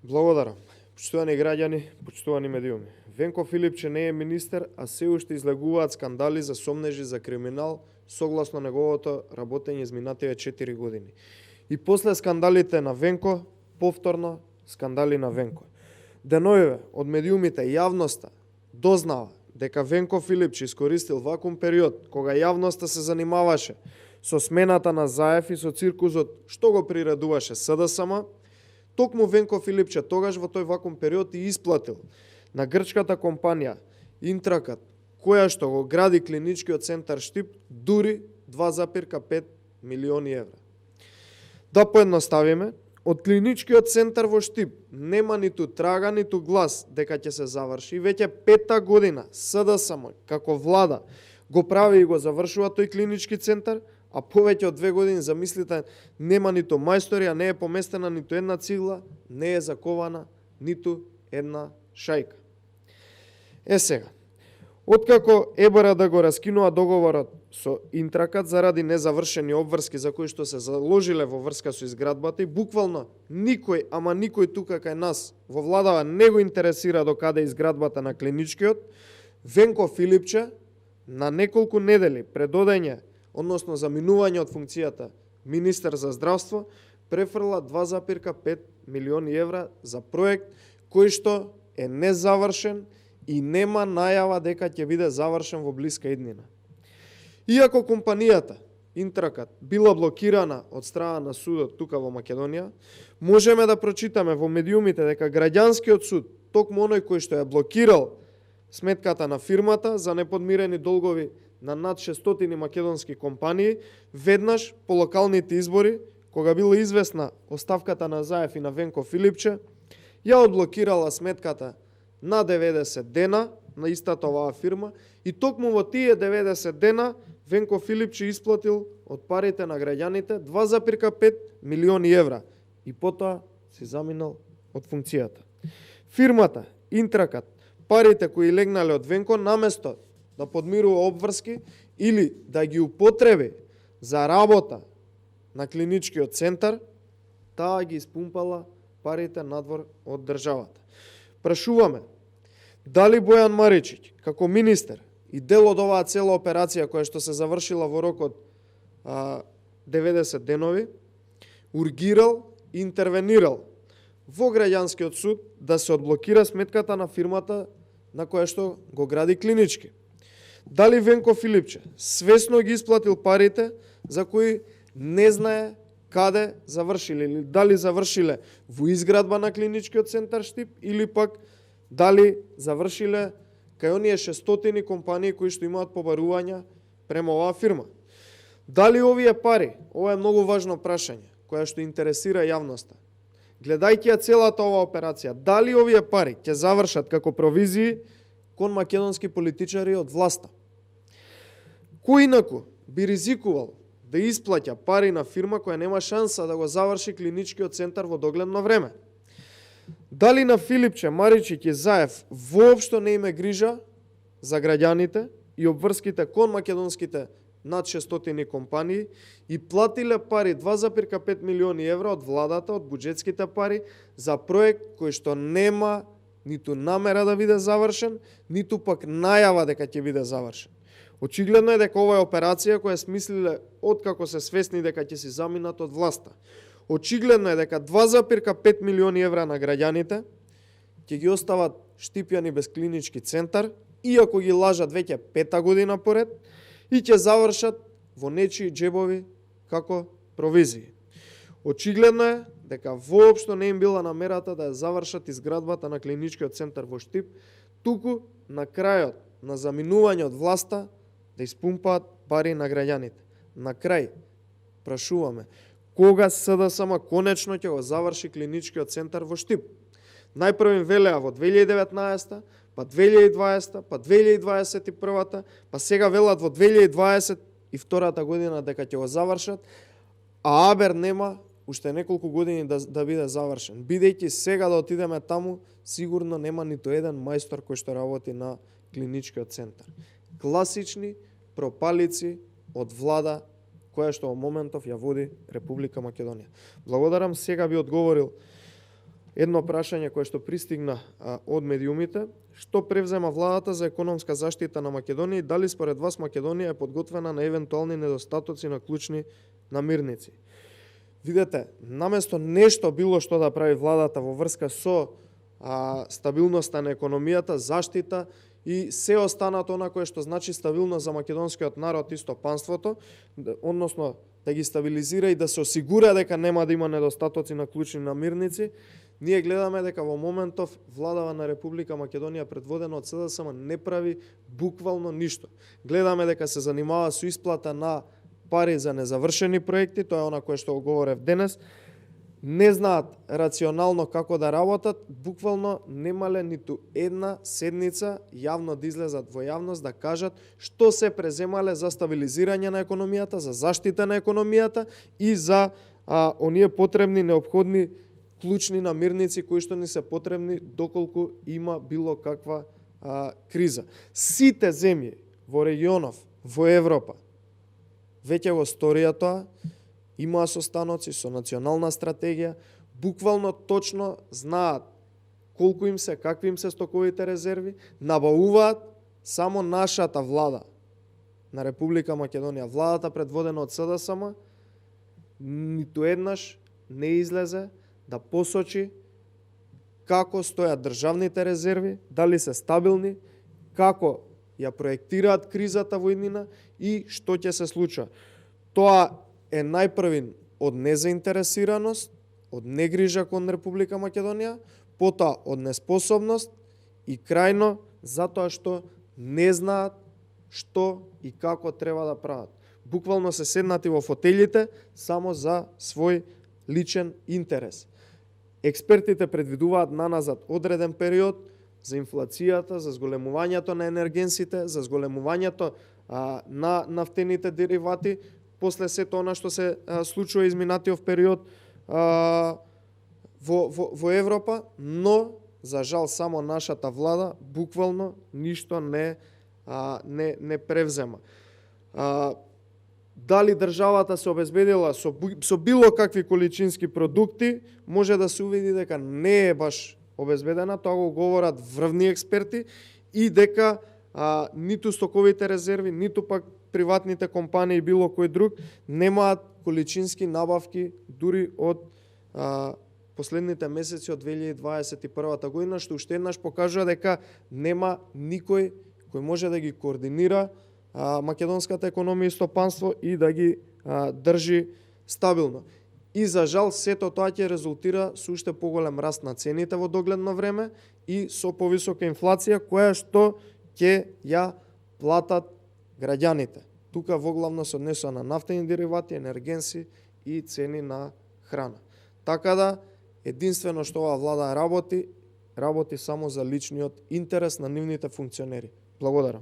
Благодарам. Почитувани граѓани, почитувани медиуми. Венко Филипче не е министер, а се уште излегуваат скандали за сомнежи за криминал согласно неговото работење изминативе 4 години. И после скандалите на Венко, повторно скандали на Венко. Деноиве од медиумите јавноста дознава дека Венко Филипче искористил вакуум период кога јавноста се занимаваше со смената на Заев и со циркузот што го приредуваше СДСМ, токму Венко Филипче тогаш во тој вакуум период и исплатил на грчката компанија Интракат, која што го гради клиничкиот центар Штип, дури 2,5 милиони евра. Да поедноставиме, од клиничкиот центар во Штип нема ниту трага, ниту глас дека ќе се заврши. И веќе 5-та година СДСМ како влада го прави и го завршува тој клинички центар, а повеќе од 2 години, замислите, нема ниту мајстори, а не е поместена ниту една цигла, не е закована ниту една шајка. Сега, откако ЕБРД го раскинува договорот со Интракат заради незавршени обврски за кои што се заложиле во врска со изградбата и буквално никој, ама никој тука кај нас во владава не го интересира до каде изградбата на клиничкиот, Венко Филипче на неколку недели пред одење, односно заминување од функцијата министер за здравство, префрла 2,5 милиони евра за проект кој што е незавршен и нема најава дека ќе биде завршен во блиска иднина. Иако компанијата Интракат била блокирана од страна на судот тука во Македонија, можеме да прочитаме во медиумите дека граѓанскиот суд, токму оној кој што ја блокирал сметката на фирмата за неподмирени долгови на над 600 македонски компании, веднаш по локалните избори, кога била известна оставката на Заев и на Венко Филипче, ја одблокирала сметката на 90 дена на истата оваа фирма и токму во тие 90 дена Венко Филипче исплатил од парите на граѓаните 2,5 милиони евра и потоа се заминал од функцијата. Фирмата Интракат парите кои легнале од Венко наместо да подмирува обврски или да ги употреби за работа на клиничкиот центар, таа ги испумпала парите надвор од државата. Прашуваме, дали Бојан Маричиќ, како министер и дел од оваа цела операција која што се завршила во рок од 90 денови, ургирал и интервенирал во граѓанскиот суд да се одблокира сметката на фирмата на која што го гради клинички. Дали Венко Филипче свесно ги исплатил парите за кои не знае каде завршиле, или дали завршиле во изградба на клиничкиот центар Штип, или пак дали завршиле кај оние 600 компании кои што имаат побарувања према оваа фирма. Дали овие пари, ова е многу важно прашање, која што интересира јавноста, гледајќи ја целата оваа операција, дали овие пари ќе завршат како провизии кон македонски политичари од власта? Кој инаку би ризикувал да исплаќа пари на фирма која нема шанса да го заврши клиничкиот центар во догледно време? Дали на Филипче, Маричиќ и Заев воопшто не име грижа за граѓаните и обврските кон македонските над 600 компании и платиле пари 2,5 милиони евра од владата, од буџетските пари за проект кој што нема ниту намера да биде завршен, ниту пак најава дека ќе биде завршен. Очигледно е дека ова е операција која смислиле откако се свесни дека ќе си заминат од власта. Очигледно е дека 2,5 милиони евра на граѓаните ќе ги остават Штипјани без клинички центар, иако ги лажат веќе 5-та година поред, и ќе завршат во нечии джебови како провизии. Очигледно е дека воопшто не им била намерата да ја завршат изградбата на клиничкиот центар во Штип, туку на крајот на заминување од власта да испумпаат пари на граѓаните. На крај, прашуваме, кога СДСМ конечно ќе го заврши клиничкиот центар во Штип? Најпрво им велеа во 2019, па 2020, па 2021, па сега велат во 2022 година дека ќе го завршат, а Абер нема уште неколку години да биде завршен. Бидејќи сега да отидеме таму, сигурно нема ниту еден мајстор кој што работи на клиничкиот центар. Класични пропалици од влада која што во моментов ја води Република Македонија. Благодарам, сега би одговорил едно прашање кое што пристигна од медиумите, што превзема владата за економска заштита на Македонија и дали според вас Македонија е подготвена на евентуални недостатоци на клучни намирници? Видете, наместо нешто било што да прави владата во врска со стабилноста на економијата, заштита и се останато она кое што значи стабилност за македонскиот народ и стопанството, односно да ги стабилизира и да се осигура дека нема да има недостатоци на клучни намирници, ние гледаме дека во моментов владава на Република Македонија предводена од СДСМ не прави буквално ништо. Гледаме дека се занимава со исплата на пари за незавршени проекти, тоа е она кое што го говорев денес, не знаат рационално како да работат, буквално немале ниту една седница јавно да излезат во јавност да кажат што се преземале за стабилизирање на економијата, за заштита на економијата и за оние потребни, неопходни клучни намирници кои што ни се потребни доколку има било каква криза. Сите земји во регионов, во Европа, веќе го сторија тоа, имаа состаноци со национална стратегија, буквално точно знаат колку им се, какви им се стоковите резерви, набавуваат само нашата влада на Република Македонија, владата предводена од СДСМ, ниту еднаш не излезе да посочи како стојат државните резерви, дали се стабилни, како ја проектираат кризата во иднина и што ќе се случува. Тоа е најпрвин од незаинтересираност, од негрижа кон Република Македонија, потоа од неспособност и крајно затоа што не знаат што и како треба да прават. Буквално се седнати во фотелите само за свој личен интерес. Експертите предвидуваат наназад одреден период за инфлацијата, за зголемувањето на енергенсите, за зголемувањето на нафтените деривати, после сето она што се случува изминатиот период во Европа, но за жал само нашата влада буквално ништо не превзема. Дали државата се обезбедила со било какви количински продукти, може да се увиди дека не е баш обезбедена, тоа го говорат врвни експерти и дека ниту стоковите резерви, ниту пак приватните компании било кој друг немаат количински набавки дури од последните месеци од 2021 година, што уште еднаш покажува дека нема никој кој може да ги координира македонската економија и стопанство и да ги држи стабилно. И за жал сето тоа ќе резултира со уште поголем раст на цените во догледно време и со повисока инфлација која што ќе ја платат граѓаните. Тука воглавно се однесува на нафтени деривати, енергенси и цени на храна. Така да, единствено што оваа влада работи само за личниот интерес на нивните функционери. Благодарам.